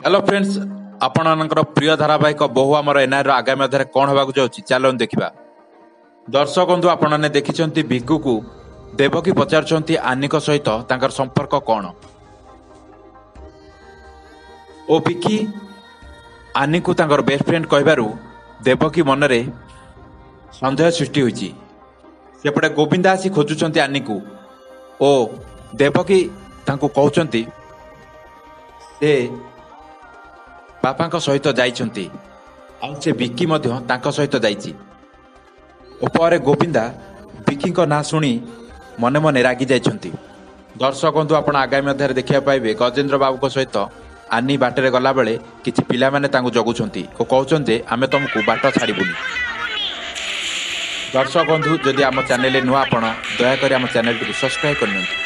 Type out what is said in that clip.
Hello friends, ଆପଣମାନଙ୍କର ପ୍ରିୟ ଧାରାବାହିକ ବୋହୂ ଆମର ଏନ୍ଆର୍ର ଆଗାମୀ ଅଧ୍ୟାୟରେ କ'ଣ ହେବାକୁ ଯାଉଛି ଚାଲନ୍ତୁ ଦେଖିବା। ଦର୍ଶକ ବନ୍ଧୁ, ଆପଣମାନେ ଦେଖିଛନ୍ତି ଭିକୁକୁ ଦେବକୀ ପଚାରୁଛନ୍ତି ଆନିଙ୍କ ସହିତ ତାଙ୍କର ସମ୍ପର୍କ କ'ଣ, ଓ ଭିକି ଆନିଙ୍କୁ ତାଙ୍କର ବେଷ୍ଟ ଫ୍ରେଣ୍ଡ କହିବାରୁ ଦେବକୀ ମନରେ ସନ୍ଦେହ ସୃଷ୍ଟି ହୋଇଛି। ସେପଟେ ଗୋବିନ୍ଦା ଆସି ଖୋଜୁଛନ୍ତି ଆନିକୁ ଓ ଦେବକୀ ତାଙ୍କୁ କହୁଛନ୍ତି ସେ ବାପାଙ୍କ ସହିତ ଯାଇଛନ୍ତି, ଆଉ ସେ ବିକି ମଧ୍ୟ ତାଙ୍କ ସହିତ ଯାଇଛି। ଓ ପରେ ଗୋବିନ୍ଦା ବିକିଙ୍କ ନାଁ ଶୁଣି ମନେ ମନେ ରାଗି ଯାଇଛନ୍ତି। ଦର୍ଶକ ବନ୍ଧୁ, ଆପଣ ଆଗାମୀ ଅଧ୍ୟାୟରେ ଦେଖିବାକୁ ପାଇବେ ଗଜେନ୍ଦ୍ର ବାବୁଙ୍କ ସହିତ ଆନି ବାଟରେ ଗଲାବେଳେ କିଛି ପିଲାମାନେ ତାଙ୍କୁ ଜଗୁଛନ୍ତି ଓ କହୁଛନ୍ତି ଯେ ଆମେ ତମକୁ ବାଟ ଛାଡ଼ିବୁନି। ଦର୍ଶକ ବନ୍ଧୁ, ଯଦି ଆମ ଚ୍ୟାନେଲରେ ନୂଆ ଆପଣ ଦୟାକରି ଆମ ଚ୍ୟାନେଲଟିକୁ ସବସ୍କ୍ରାଇବ୍ କରିନିଅନ୍ତୁ।